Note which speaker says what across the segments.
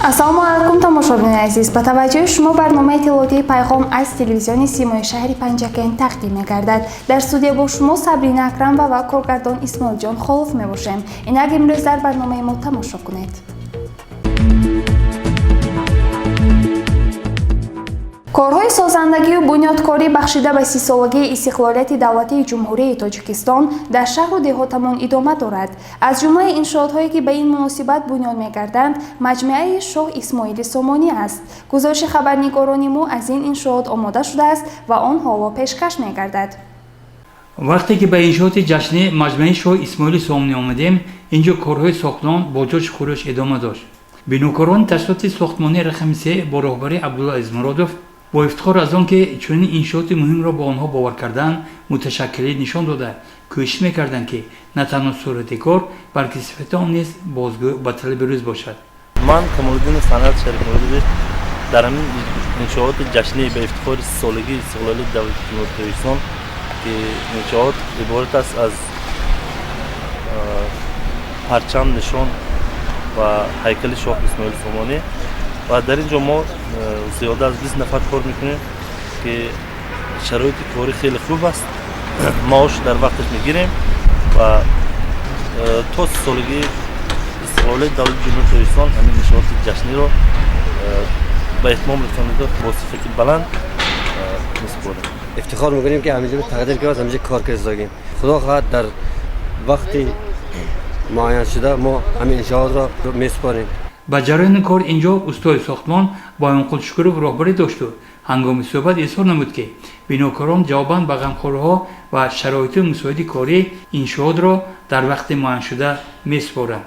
Speaker 1: Ассалому алайкум, тамошобинони азиз! Ба таваҷҷӯҳи шумо барномаи иттилоотии «Пайғом» аз телевизиони Симои шаҳри Панҷакент тақдим мегардад. Дар студия бо шумо Сабрина Акрамова ва коргардон Исмоилҷон Холов мебошем. Инак, имрӯз дар барномаи мо тамошо кунед. Корҳои созандагию бунёдкорӣ, бахшида ба 30-солагии истиқлолияти давлатии Ҷумҳурии Тоҷикистон, дар шаҳру деҳотамон идома дорад. Аз ҷумлаи иншоотҳое, ки ба ин муносибат бунёд мегарданд, маҷмӯаи Шоҳ Исмоили Сомонӣ аст. Гузориши хабарнигорони мо аз ин иншоот омода шудааст ва он ҳоло пешкаш мегардад.
Speaker 2: Вақте ки ба иншооти ҷашнӣ маҷмӯаи Шоҳ Исмоили Сомонӣ омадем, ин ҷо корҳои сохтмон бо ҷошу хурӯш идома дошт. Бинокорони ташкилоти сохтмонии рақами се бо роҳбарии Абдулло Азизмуродов бо ифтихор аз он, ки чунин иншооти муҳимро ба онҳо бовар кардан, муташаккилӣ нишон дода, кӯшиш мекарданд, ки на танҳо суръати кор, балки сифати он низ бозгӯ ба талаби рӯз бошад.
Speaker 3: Ман, Камолиддинов Санат Шарифмуродович, дар ҳамин иншооти ҷашнӣ ба ифтихори 30-солагии истиқлолияти давлати Ҷумҳурии Тоҷикистон, ки иншоот иборат аст аз парчам, нишон ва ҳайкали Шоҳ Исмоили Сомонӣ, ва дар ин ҷо мо зиёда аз 20 нафар кор мекунем, ки шароити корӣ хеле хуб аст, маош дар вақташ мегирем ва то 30-солагии истиқлолияти давлати Ҷумҳурии Тоҷикистон ҳамин иншооти ҷашниро ба итмом расонида, бо сифати баланд месупорем.
Speaker 4: Ифтихор мекунем, ки ҳаминҷо тақдир ки ҳаминҷо кор кардагим. Худо хоҳад, дар вақти муайян шуда мо ҳамин иншоотро месупорем.
Speaker 2: Ба ҷараёни кор ин ҷо устои сохтмон Боёнқул Шукуров роҳбарӣ дошту ҳангоми суҳбат изҳор намуд, ки бинокорон ҷавобан ба ғамхориҳо ва шароити мусоиди корӣ иншоотро дар вақти муайяншуда месупоранд.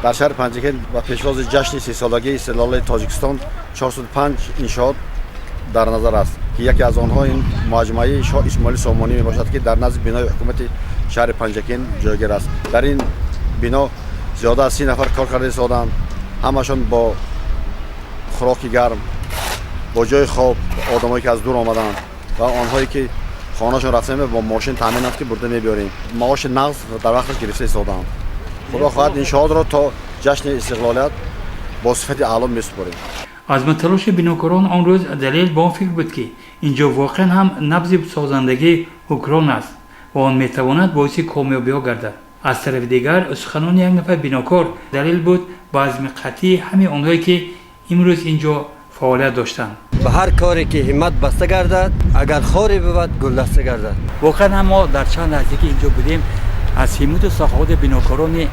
Speaker 5: Дар шаҳри Панҷакент ба пешвози ҷашни 30-солагии истиқлолияти Тоҷикистон 405 иншоот дар назар аст, ки яке аз онҳо ин маҷмӯаи Шоҳ Исмоили Сомонӣ мебошад, ки дар назди бинои ҳукумати шаҳри Панҷакент ҷойгир аст. Дар ин бино зиёда аз 30 нафар кор карда истоданд. Ҳамашон бо хӯроки гарм, бо ҷои хоб, одамое ки аз дур омаданд ва онҳое ки хонаашон рафта, бо мошин таъмин аст, ки бурда мебиёрем. Маоши нағз дар вақташ гирифта истоданд. Худо хоҳад, иншоотро то ҷашни истиқлолият бо сифати аъло месупорем.
Speaker 2: Азму талоши бинокорон он рӯз далел ба он фикр буд, ки ин ҷо воқеан ҳам набзи созандагии ҳукрон аст ва он метавонад боиси комёбиҳо гардад. Аз тарафи дигар, суханони як нафар бинокор далел буд ба азми қатъии ҳамаи онҳое, ки имрӯз ин ҷо фаъолият доштанд.
Speaker 4: Ба ҳар коре ки ҳиммат баста гардад, агар хоре бувад, гулдаста гардад.
Speaker 2: Воқеан ҳам мо дар чанд лаҳзе, ки инҷо будем, аз ҳиммату саховати бинокорони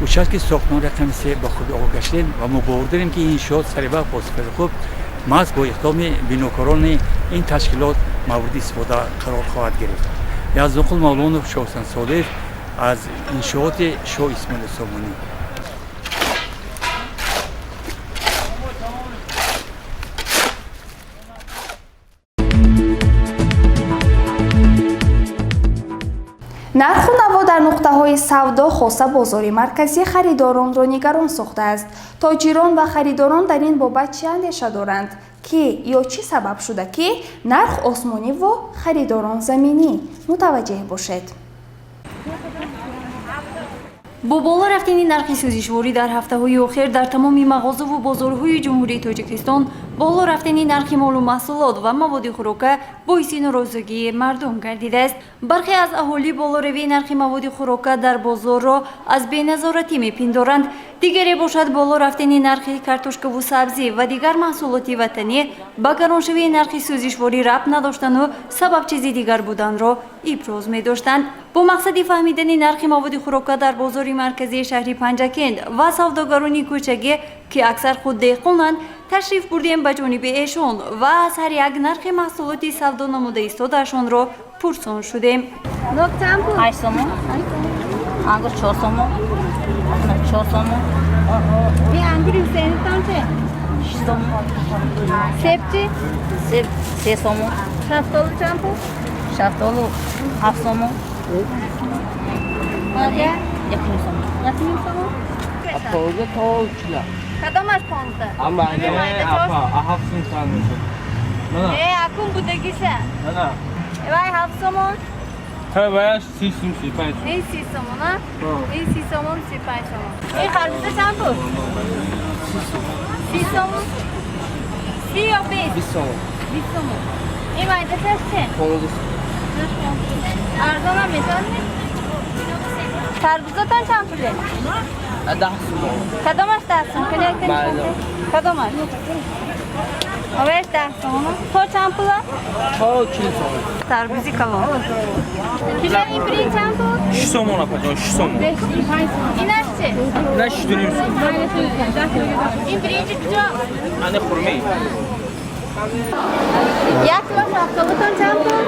Speaker 2: участки сохтмон рақами се ба хуби огоҳ гаштем ва мо бовар дорем, ки ин иншоот саривақт, бо сифати хуб, маҳз бо иқдоми бинокорони ин ташкилот мавриди истифода қарор хоҳад гирифт. Яздонқул Мавлонов, Шоҳсан Солиев аз иншооти Шоҳ Исмоили Сомонӣ.
Speaker 1: Нарху наво дар нуқтаҳои савдо, хоса бозори марказӣ, харидоронро нигарон сохтааст. Тоҷирон ва харидорон дар ин бобат чӣ андеша доранд, ки ё чӣ сабаб шуда, ки нарх осмониву харидорон заминӣ? Мутаваҷҷеҳ бошед.
Speaker 6: Бо боло рафтани нархи сӯзишворӣ дар ҳафтаҳои охир дар тамоми мағозаву бозорҳои Ҷумҳурии Тоҷикистон, боло рафтани нархи молу маҳсулот ва маводи хӯрока боиси норозигии мардум гардидааст. Бархе аз аҳолӣ болоравии нархи маводи хӯрока дар бозорро аз беназоратӣ мепиндоранд. Дигаре бошад, боло рафтани нархи картошкаву сабзӣ ва дигар маҳсулоти ватанӣ ба гароншавии нархи сӯзишворӣ рабт надоштану сабаб чизи дигар буданро иброз медоштанд. Бо мақсади фаҳмидани нархи маводи хӯрока дар бозори марказии шаҳри Панҷакент ва савдогарони кӯчагӣ, ки аксар худ деҳқонанд, ташриф бурдем ба ҷониби эшон ва аз ҳар як нархи маҳсулоти савдо намуда истодаашонро пурсон шудем.
Speaker 7: 8 сомон, ангур 4 сомон, 4 сомон.
Speaker 8: Ангури Ҳусейнитон че?
Speaker 7: 6 сомон.
Speaker 8: Себ чи?
Speaker 7: Себ 3 сомон.
Speaker 8: Шафтолу чанд пул?
Speaker 7: Шафтолу 7 сомон. 1,5 сомон.
Speaker 8: 1.5 сомон.
Speaker 9: 15 то 40.
Speaker 8: Кадомаш 15?
Speaker 9: Ама апа, 7 сум сар мешад.
Speaker 8: Э, акун будагиша.
Speaker 9: Ана.
Speaker 8: Вай 7 сомон.
Speaker 9: Ха, ваяш 30 сум, 35 сум.
Speaker 8: Ин 30 сомон, а? Ин 30 сомон, 35 сомон. Ин харбуза чанд пул? 30 сомон. 30 ё 20?
Speaker 9: 20 сомон.
Speaker 8: 20 сомон. Ин майдашаш че?
Speaker 9: 15 сум.
Speaker 8: Арзон ҳам мешавад? Тарбузатон чанд пуле?
Speaker 9: 10 сум.
Speaker 8: Кадомаш 10 сум? Кадомаш? Овеш 10 сомон. То чанд пула?
Speaker 9: То 40 сомон.
Speaker 8: Тарбузи калон. Кило ин биринҷ чанд пул?
Speaker 9: 6 сомон апаҷон, 6 сомон.
Speaker 8: Инаш че?
Speaker 9: Инаш 6.5 сум.
Speaker 8: Ин биринҷи куҷо?
Speaker 9: Ане хурмӣ.
Speaker 8: Як кило шафтолутон чанд пул?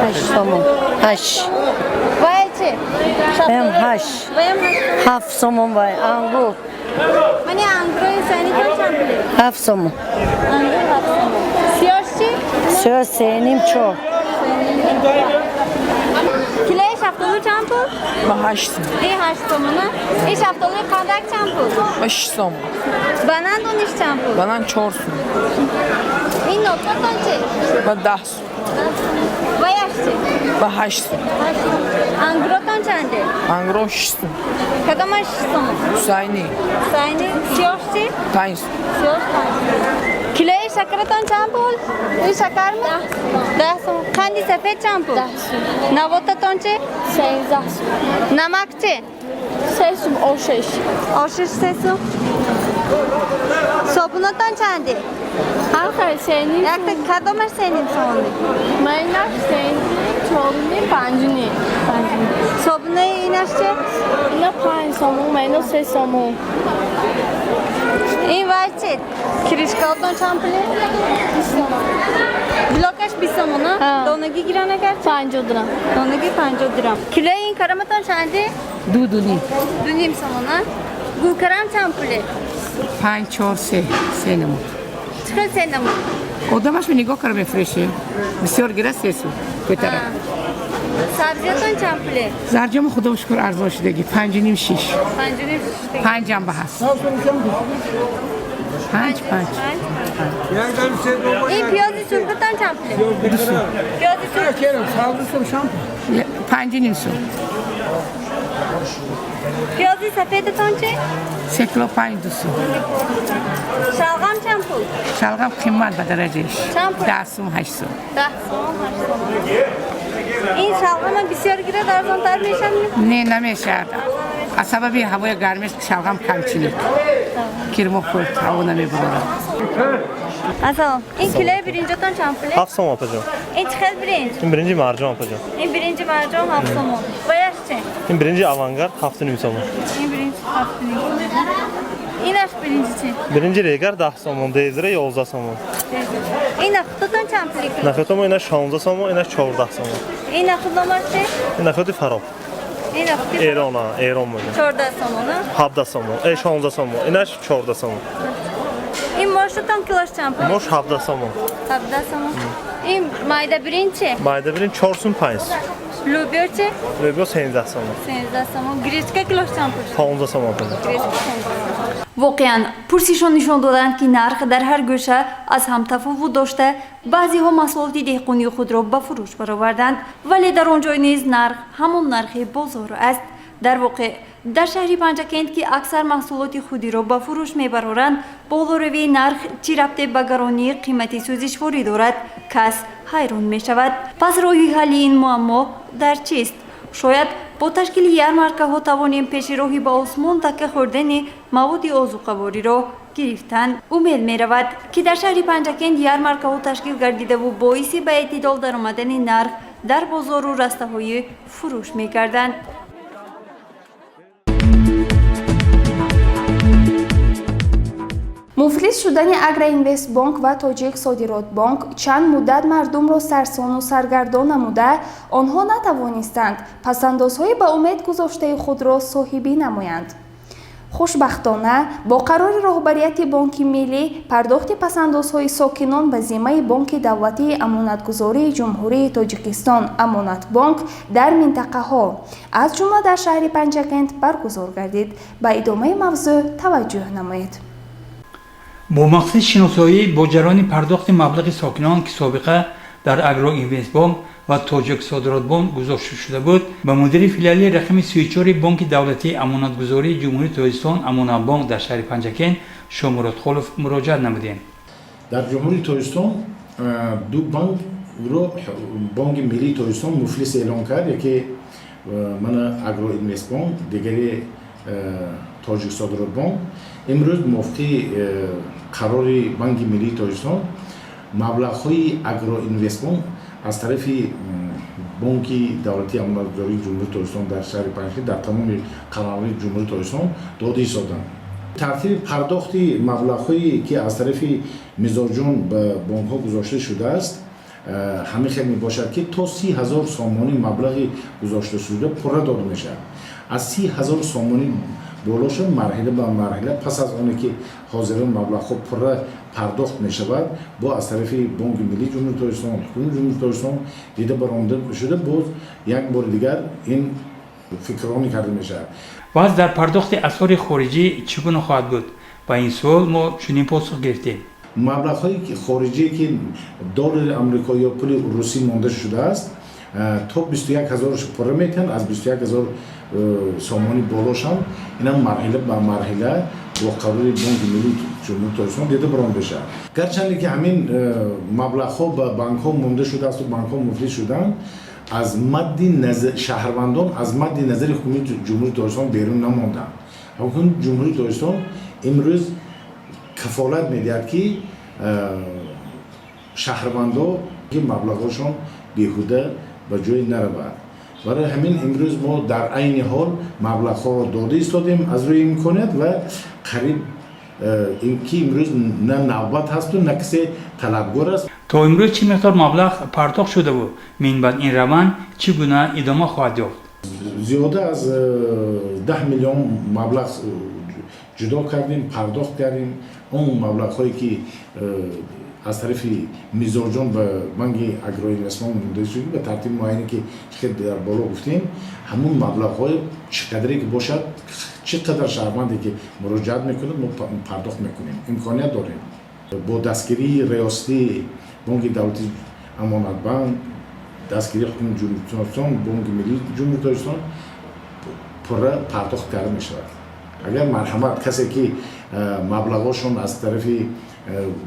Speaker 10: 8 сомон. 8.
Speaker 8: Вай че?
Speaker 10: Ем 8.
Speaker 8: Ваям 8.
Speaker 10: 7 сомон вай ангур.
Speaker 8: Мани ангурои санитон чанд пул?
Speaker 10: 7 сомон.
Speaker 8: Ангур 7 сомон. Сиёш чи?
Speaker 10: Сиёш 3.5 4.
Speaker 8: Килои шафтолу чанд пул?
Speaker 11: Ба 8 сом.
Speaker 8: Ин 8 сомона. Ин шафтолуи қандак чанд пул?
Speaker 11: Ба 6 сомон.
Speaker 8: Банан дониш чанд пул?
Speaker 11: Банан 4 сом.
Speaker 8: Ин нототон чи?
Speaker 11: Ба 10 сом.
Speaker 8: Ваяш чи?
Speaker 11: Ба 8 сом.
Speaker 8: Ангуротон чанде?
Speaker 11: Ангуро 6 сом.
Speaker 8: Кадомаш 6 сом?
Speaker 11: Ҳусайнӣ.
Speaker 8: Ҳусайнӣ. Сиёш чи?
Speaker 11: 5 сом.
Speaker 8: Сиёш 5 сом. Килои шакаратон чанд пул? Ин шакар ми? 10 сом. Қанди сафед чанд пул?
Speaker 12: 10 сом.
Speaker 8: Навотатон чи?
Speaker 12: 13 сом.
Speaker 8: Намак чи?
Speaker 12: 3 сом ошиш.
Speaker 8: Ошиш 3 сом. Собунатон чанде?
Speaker 12: Ҳар хел 3.5.
Speaker 8: Якта кадомаш 3.5 сомонӣ?
Speaker 12: Майнаш 3.5, 4.5, 5.5.
Speaker 8: Собунаи инаш чи?
Speaker 12: Ина 5 сомон, майна 3 сомон.
Speaker 8: Ин вай чи? Кришкаотон чанд пуле?
Speaker 12: 20 сомон.
Speaker 8: Блокаш 20 сомон, а? Донагӣ гиран агар?
Speaker 12: 50 дирам.
Speaker 8: Донагӣ 50 дирам. Килои ин караматон чанде?
Speaker 13: 2.5.
Speaker 8: 2.5 сомон, а? Гулкарам чанд пуле?
Speaker 13: 5, 4, 3. 3 намуд.
Speaker 8: Чӣ хел 3 намуд?
Speaker 13: Одамаш нигоҳ кара мефурӯшем. Бисёр гира 3 сум. Бетара.
Speaker 8: Сабзиятон чанд пуле?
Speaker 13: Зарҷомо худо шукр арзон шудаги. 5.5 6.
Speaker 8: 5.5 6.
Speaker 13: 5 ҳам ба ҳаст. 5 5.
Speaker 8: Ин пиёзи сурхатон чанд пуле?
Speaker 13: 2 сум.
Speaker 8: Пиёзи сурх.
Speaker 13: 5.5 сум.
Speaker 8: Пиёзи сафедатон чи?
Speaker 13: 3 кило 5 2 сум.
Speaker 8: Шалғам чанд пул?
Speaker 13: Шалғам қимат ба дараҷааш.
Speaker 8: Чанд пул?
Speaker 13: 10 сум 8 сум.
Speaker 8: 10 сом 8 сом. Ин шалғама бисёр гирад арзонтар мешавад?
Speaker 13: Не, намешавад. Аз сабаби ҳавои гармиш шалғам камчиник. Кирмо хӯрд, ҳаво намебарорад.
Speaker 8: Ассалом. Ин килои биринҷотон чанд пуле?
Speaker 3: 7 сом апаҷон.
Speaker 8: Ин чӣ хел биринҷ?
Speaker 3: Ин биринҷи марҷон апаҷон.
Speaker 8: Ин биринҷи марҷон 7 сомон. Ваяш чи?
Speaker 3: Ин биринҷи авангард 7.5 сомон.
Speaker 8: Ин биринҷ 7.5 сомон. Инаш биринҷи чи?
Speaker 3: Биринҷи регар 10 сомон, дезира 11 сомон.
Speaker 8: Ин нахӯдатон чанд пуле?
Speaker 3: Нахӯдатон инаш 16 сомон, инаш 14 сомон.
Speaker 8: Ин нахӯд номаш чи?
Speaker 3: Ин нахӯди фароб.
Speaker 8: Ин нахӯди
Speaker 3: Эрон, Эрон мегӯям.
Speaker 8: 14 сомон,
Speaker 3: 17 сомон, 16 сомон, инаш 14 сомон.
Speaker 8: Ин мошатон килош чанд пул?
Speaker 3: Мош 17 сомон.
Speaker 8: 17 сомон. Ин майда биринҷ чи?
Speaker 3: Майда биринҷ 4 сум 5 сум.
Speaker 8: Лӯбиё чи?
Speaker 3: Лӯбиё 13 сомон.
Speaker 8: 13 сомон. Гречка килош чанд пул?
Speaker 3: 15 сомон.
Speaker 8: Гречка 15 сомон.
Speaker 6: Воқеан, пурсишон нишон доданд, ки нарх дар ҳар гӯша аз ҳам тафовут дошта, баъзеҳо маҳсулоти деҳқонии худро ба фурӯш бароварданд, вале дар он ҷой низ нарх ҳамон нархи бозор аст. Дар воқеъ, дар шаҳри Панҷакент, ки аксар маҳсулоти худиро ба фурӯш мебароранд, болоравии нарх чӣ рабте ба гаронии қимати сӯзишворӣ дорад, кас ҳайрон мешавад. Пас роҳи ҳалли ин муаммо дар чист? Шояд бо ташкили ярмаркаҳо тавонем пеши роҳи ба осмон такка хӯрдани маводи озуқавориро гирифтан. Умед меравад, ки дар шаҳри Панҷакент ярмаркаҳо ташкил гардидаву боиси ба эътидол даромадани нарх дар бозору растаҳои фурӯш мегарданд.
Speaker 1: Муфлис шудани Агроинвестбонк ва Тоҷик Содиротбонк чанд муддат мардумро сарсону саргардон намуда, онҳо натавонистанд пасандозҳои ба умед гузоштаи худро соҳибӣ намоянд. Хушбахтона, бо қарори роҳбарияти Бонки Миллӣ пардохти пасандозҳои сокинон ба зиммаи Бонки давлатии амонатгузории Ҷумҳурии Тоҷикистон Амонатбонк дар минтақаҳо, аз ҷумла дар шаҳри Панҷакент баргузор гардид. Ба идомаи мавзӯъ таваҷҷӯҳ намоед.
Speaker 2: Бо мақсади шиносоӣ бо ҷараёни пардохти маблағи сокинон, ки собиқа дар Агроинвестбонк ва Тоҷиксодиротбонк гузошта шуда буд, ба мудири филиали рақами 34 Бонки давлатии амонатгузории Ҷумҳурии Тоҷикистон Амонатбонк дар шаҳри Панҷакент Шомурод Холов муроҷиат намудем.
Speaker 14: Дар Ҷумҳурии Тоҷикистон ду банкро Бонки Миллии Тоҷикистон муфлис эълон кард: яке мана Агроинвестбонк, дигаре Тоҷиксодиротбонк. Имрӯз мувофиқи қарори Банки Миллии Тоҷикистон маблағҳои Агроинвестбонк аз тарафи Бонки давлатии амонатгузории Ҷумҳурии Тоҷикистон дар шаҳри Панҷакент, дар тамоми қаламрави Ҷумҳурии Тоҷикистон дода истоданд. Тартиби пардохти маблағҳое, ки аз тарафи мизоҷон ба бонкҳо гузошта шудааст, ҳамин хел мебошад, ки то 30 000 сомонӣ маблағи гузошташуда пурра дода мешавад. Аз 30 000 сомонӣ боло шуд, марҳила ба марҳила, пас аз оне ки ҳозирон маблағҳо пурра пардохт мешавад, бо аз тарафи Бонки Миллии Ҷумҳурии Тоҷикистон, ҳукумати Ҷумҳурии Тоҷикистон дида баромада шуда, боз як бори дигар ин фикрронӣ карда мешавад.
Speaker 2: Вазъ дар пардохти асъори хориҷӣ чӣ гуна хоҳад буд? Ба ин суол мо чунин посух гирифтем.
Speaker 14: Маблағҳои хориҷие, ки доллари амрико ё пули русӣ монда шудааст, то 21 000 пурра метиҳанд. Аз 21 000 сомонӣ болошам, инам марҳила ба марҳила бо қарори Бонки Миллии Ҷумҳурии Тоҷикистон дида баромада мешавад. Гарчанде ки ҳамин маблағҳо ба банкҳо монда шудаасту банкҳо муфлис шуданд, аз мадди шаҳрвандон, аз мадди назари ҳукумати Ҷумҳурии Тоҷикистон берун намонданд. Ҳукумати Ҷумҳурии Тоҷикистон имрӯз кафолат медиҳад, ки шаҳрвандо ки маблағҳошон беҳуда ба ҷое наравад. Барои ҳамин имрӯз мо дар айни ҳол маблағҳоро дода истодем аз рӯи имконият ва қариб ки имрӯз на навбат ҳасту, на касе талабгор аст.
Speaker 2: То имрӯз чӣ миқдор маблағ пардохт шудаву минбаъд ин раванд чӣ гуна идома хоҳад ёфт?
Speaker 14: Зиёда аз 10 миллион маблағ ҷудо кардем, пардохт кардем. Он маблағҳое, ки аз тарафи мизоҷон ба банки Агроинвестмон монда шуд, ба тартиби муайяне, ки хел дар боло гуфтем, ҳамун маблағҳое чӣ қадре ки бошад, чӣ қадар шаҳрванде ки муроҷиат мекунад, мо пардохт мекунем, имконият дорем. Бо дастгирии риёсати Бонки давлатии Амонатбанк, дастгирии ҳукумати Ҷумҳурии Тоҷикистон, Бонки Миллии Ҷумҳурии Тоҷикистон пурра пардохт карда мешавад. Агар марҳамат, касе ки маблағҳошон аз тарафи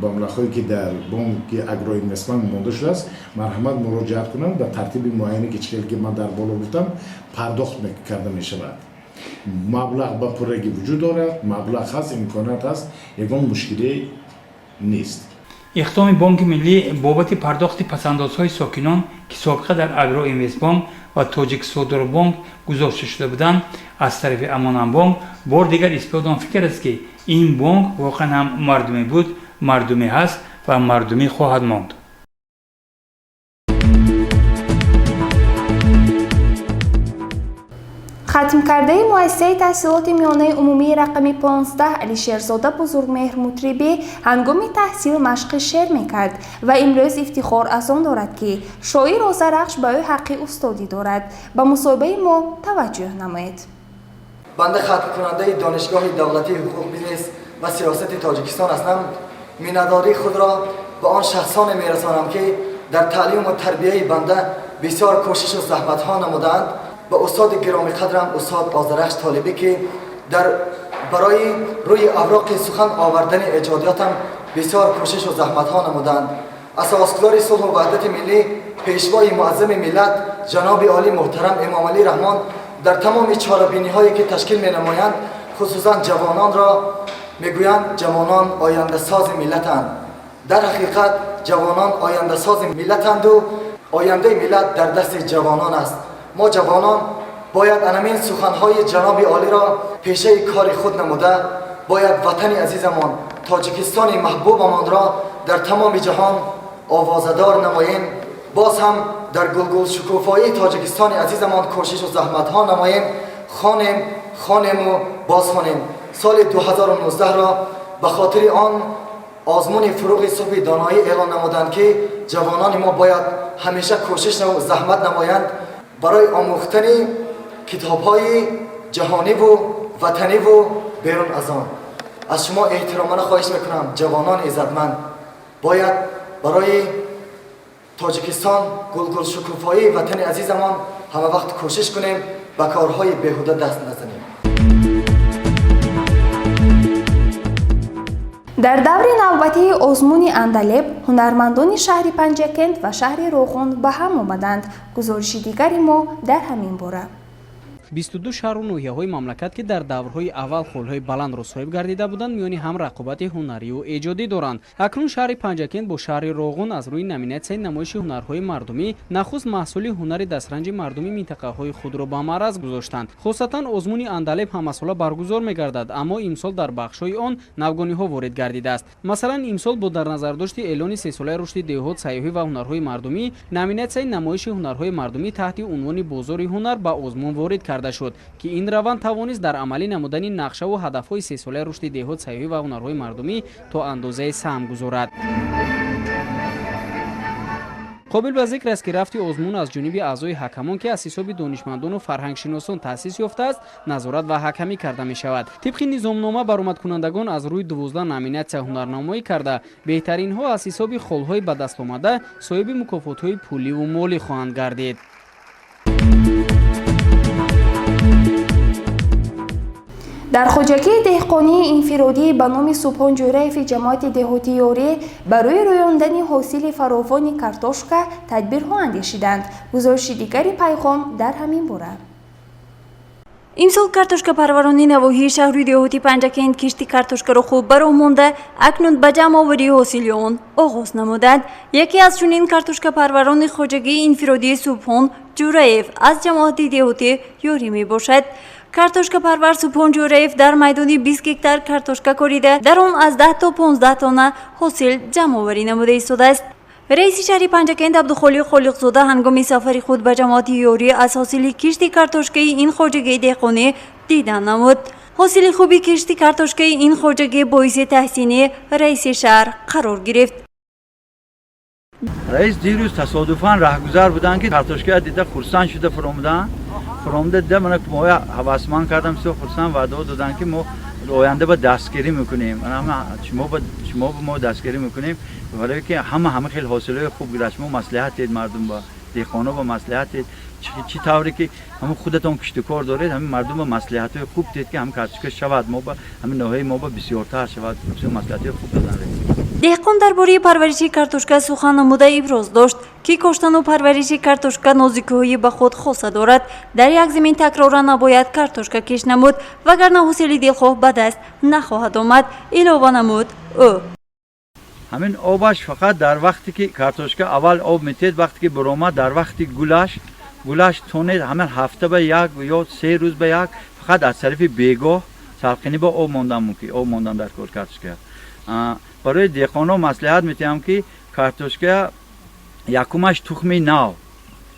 Speaker 14: маблағҳое, ки дар бонки Агроинвестмент монда шудааст, марҳамат муроҷиат кунанд, ба тартиби муайяне, ки чӣ хел ки ман дар боло гуфтам, пардохт карда мешавад. Маблағ ба пуррагӣ вуҷуд дорад, маблағ ҳаст, имконият ҳаст, ягон мушкиле нест.
Speaker 2: Иқдоми Бонки Миллӣ бобати пардохти пасандозҳои сокинон, ки собиқа дар Агроинвестбонк ва Тоҷиксодирбонк гузошта шуда буданд, аз тарафи Амонатбонк бор дигар исботи он фикр аст, ки ин бонк воқеан ҳам мардумӣ буд, мардумӣ ҳаст ва мардумӣ хоҳад монд.
Speaker 1: Хатмкардаи муассисаи таҳсилоти миёнаи умумии рақами 15 Алишерзода Бузургмеҳр Мутрибӣ ҳангоми таҳсил машқи шеър мекард ва имрӯз ифтихор аз он дорад, ки шоир Озарахш ба ӯ ҳаққи устодӣ дорад. Ба мусоҳибаи мо таваҷҷӯҳ намоед.
Speaker 15: Банда хатмкунандаи Донишгоҳи давлатии ҳуқуқ, бизнес ва сиёсати Тоҷикистон ҳастам. Миннатдории худро ба он шахсоне мерасонам, ки дар таълиму тарбияи банда бисёр кӯшишу заҳматҳо намудаанд. Ба устоди гиромиқадрам, устод Озарахш Толибӣ, ки дар барои рӯи авроқи сухан овардани эҷодиётам бисёр кӯшишу заҳматҳо намуданд. Асосгузори сулҳу ваҳдати миллӣ, Пешвои муаззами миллат, ҷаноби олӣ муҳтарам Эмомалӣ Раҳмон дар тамоми чорабиниҳое, ки ташкил менамоянд, хусусан ҷавононро мегӯянд: ҷавонон ояндасози миллатанд. Дар ҳақиқат, ҷавонон ояндасози миллатанду ояндаи миллат дар дасти ҷавонон аст. Мо ҷавонон бояд анамин суханҳои ҷаноби олиро пешаи кори худ намуда, бояд ватани азизамон, Тоҷикистони маҳбубамонро дар тамоми ҷаҳон овозадор намоем. Боз ҳам дар гулгулшукуфоии Тоҷикистони азизамон кӯшишу заҳматҳо намоем. Хонем, хонему боз хонем. Соли 2019 را به خاطر آن آزمون فروغ صبح دانایی اعلان نمودند که جوانان ما باید همیشه کوشش و زحمت نمایند برای آموختن کتاب‌های جهانی و وطنی و بیرون از آن. از شما احترامانه خواهش میکنم جوانان عزتمند باید برای تاجیکستان گل گل شکوفایی وطن عزیزمان همه وقت کوشش کنیم به کارهای بیهوده دست نزنیم.
Speaker 1: Дар даври навбатии озмуни Андалеб ҳунармандони шаҳри Панҷакент ва шаҳри Роғун ба ҳам омаданд. Гузориши дигари мо дар ҳамин бора.
Speaker 16: 22 шаҳру ноҳияҳои мамлакат, ки дар даврҳои аввал холҳои баландро соҳиб гардида буданд, миёни ҳам рақобати ҳунарию эҷодӣ доранд. Акнун шаҳри Панҷакент бо шаҳри Роғун аз рӯи номинатсияи намоиши ҳунарҳои мардумӣ нахуст маҳсули ҳунари дастранҷи мардуми минтақаҳои худро ба маъраз гузоштанд. Хусусатан озмуни Андалеб ҳамасола баргузор мегардад, аммо имсол дар бахшҳои он навгониҳо ворид гардидааст. Масалан, имсол бо дар назардошти эълони сесолаи рушди деҳот, сайёҳӣ ва ҳунарҳои мардумӣ номинатсияи намоиши ҳунарҳои мардумӣ таҳти унвони бозори ҳунар ба озмун ворид карда шуд, ки ин раванд тавонист дар амалӣ намудани нақшаву ҳадафҳои сесолаи рушди деҳот, сайёҳӣ ва ҳунарҳои мардумӣ то андозаи саҳм гузорад. Қобил ба зикр аст, ки рафти озмун аз ҷониби аъзои ҳакамон, ки аз ҳисоби донишмандону фарҳангшиносон таъсис ёфтааст, назорат ва ҳакамӣ карда мешавад. Тибқи низомнома, баромадкунандагон аз рӯи 12 номинатсия ҳунарнамоӣ карда, беҳтаринҳо аз ҳисоби холҳои ба даст омада соҳиби мукофотҳои пуливу молӣ хоҳанд гардид.
Speaker 1: Дар хоҷагии деҳқонии инфиродӣ ба номи Субҳон Ҷӯраеви ҷамоати деҳоти Ёрӣ барои рӯёндани ҳосили фаровони картошка тадбирҳо андешиданд. Гузориши дигари Пайғом дар ҳамин бора.
Speaker 6: Имсол картошкапарварони навоҳии шаҳру деҳоти Панҷакент кишти картошкаро хуб ба роҳ монда, акнун ба ҷамъоварии ҳосили он оғоз намуданд. Яке аз чунин картошкапарварони хоҷагии инфиродии Субҳон Ҷӯраев аз ҷамоати деҳоти Ёрӣ мебошад. Картошкапарвар Субҳон Ҷӯраев дар майдони 20 гектар картошка корида, дар он аз 10 то 15 тонна ҳосил ҷамъоварӣ намуда истодааст. Раиси шаҳри Панҷакент Абдухолиқ Холиқзода ҳангоми сафари худ ба ҷамоати Ёрӣ аз ҳосили кишти картошкаи ин хоҷагии деҳқонӣ дидан намуд. Ҳосили хуби кишти картошкаи ин хоҷагӣ боиси таҳсини раиси шаҳр қарор гирифт.
Speaker 17: Раис дирӯз тасодуфан раҳгузар буданд, ки картошкая дида хурсанд шуда фуромуданд. Фуромуда дида мана моя ҳавасманд кардам, бисёр хурсанд, ваъдао доданд, ки мо оянда ба дастгирӣ мекунем, шумо ба мо дастгирӣ мекунем, барое ки ҳама хел ҳосилҳои хуб гирад. Шумо маслиҳат дед мардум ба деҳқоно ба маслиҳат дед, чӣ тавре ки ҳамон худатон киштукор доред, ҳамин мардум ба маслиҳатҳои хуб дед, ки ҳамин картошка шавад, мо ба ҳамин ноҳияи мо ба бисёртар шавад. Бисёр маслиҳатҳои хуб доданд раис.
Speaker 6: Деҳқон дар бораи парвариши картошка сухан намуда иброз дошт, ки коштану парвариши картошка нозикиҳои ба худ хоса дорад. Дар як замин такроран набояд картошка кишт намуд, вагарна ҳосили дилхоҳ ба даст нахоҳад омад, илова намуд ӯ.
Speaker 17: Ҳамин обаш фақат дар вақте ки картошка аввал об метиҳед, вақте ки баромад, дар вақти гулаш тонед, ҳамин ҳафта ба як ё 3 рӯз ба як фақат аз тарафи бегоҳ салқинӣ ба об мондан мумкин, об мондан дар кор картошка. Барои деҳқонҳо маслиҳат метиҳам, ки картошка якумаш тухми нав,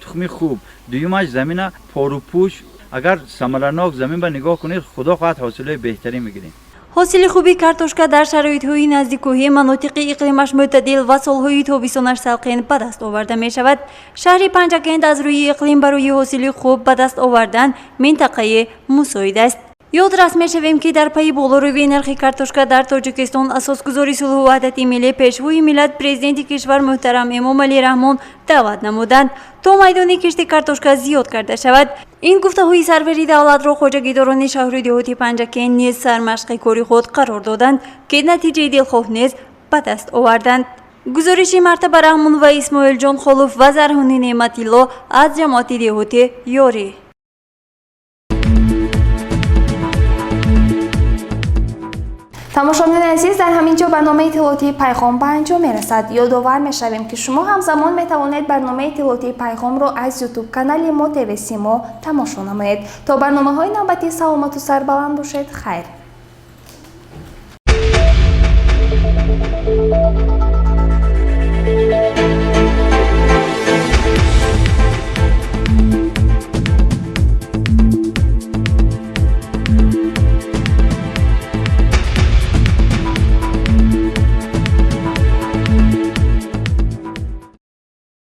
Speaker 17: тухми хуб, дуюмаш замина порупӯш. Агар самаранок замин ба нигоҳ кунед, худо хоҳад ҳосилҳои беҳтарин мегирем.
Speaker 6: Ҳосили хуби картошка дар шароитҳои наздиккӯҳӣ, манотиқи иқлимаш мӯътадил ва солҳои тобистонаш салқин ба даст оварда мешавад. Шаҳри Панҷакент аз рӯи иқлим барои ҳосили хуб ба даст овардан минтақаи мусоид аст. Ёдрас мешавем, ки дар пайи болорӯи нархи картошка дар Тоҷикистон асосгузори сулҳу ваҳдати миллӣ, пешвои миллат, президенти кишвар муҳтарам Эмомалӣ Раҳмон даъват намуданд, то майдони кишти картошка зиёд карда шавад. Ин гуфтаҳои сарвари давлатро хоҷагидорони шаҳру деҳоти Панҷакент низ сармашқи кори худ қарор доданд, ки натиҷаи дилхоҳ низ ба даст оварданд. Гузориши Мартаба Раҳмон ва Исмоилҷон Холов ва Зарҳуни Неъматилло аз ҷамоати деҳоти Ёрӣ.
Speaker 1: Тамошобинони азиз, дар ҳамин ҷо барномаи иттилоотии Пайғом ба анҷом мерасад. Ёдовар мешавем, ки шумо ҳамзамон метавонед барномаи иттилоотии Пайғомро аз ютуб канали мо ТВ Симо тамошо намоед. То барномаҳои навбатӣ саломату сарбаланд бошед. Хайр.